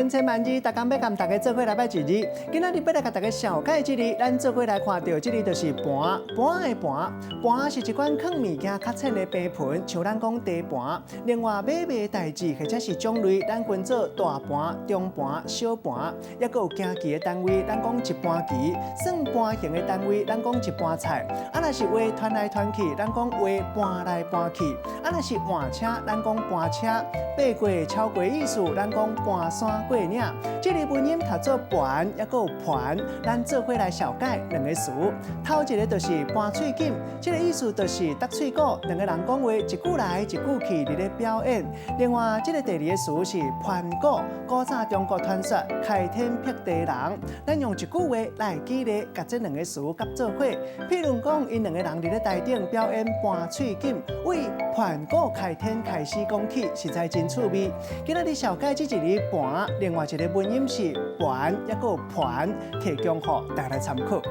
聞千萬字，逐工欲共大家做伙來掰一字。今仔日欲來共大家紹介這字，咱做伙來看著這字就是盤，盤的盤，盤是一款囥物件較淺的平盆，像咱講茶盤。另外買賣代誌或者是種類，咱分做大盤、中盤、小盤，抑閣有行棋的單位，咱講一盤棋；算盤形的單位，咱講一盤菜。啊，若是話傳來傳去，咱講話搬來搬去。啊，若是換車，咱講搬車。爬過超過意思，咱講搬山過嶺。這个文音讀做盤，抑閣有盤，咱做伙來紹解兩個詞。頭一個就是盤喙錦，這个意思就是搭喙鼓，兩个人講話一句來一句去，佇咧表演。另外，這个第二个詞是盤古，古早中國傳說開天闢地人，咱用一句話來舉例，共這兩个詞夾做伙。譬如講，𪜶兩个人佇咧台頂表演盤喙錦，為盤古開天開始講起，實在真趣味。今仔日紹介這一个盤，另外一个文音是盤，抑閣有盤，提供予大家來參考。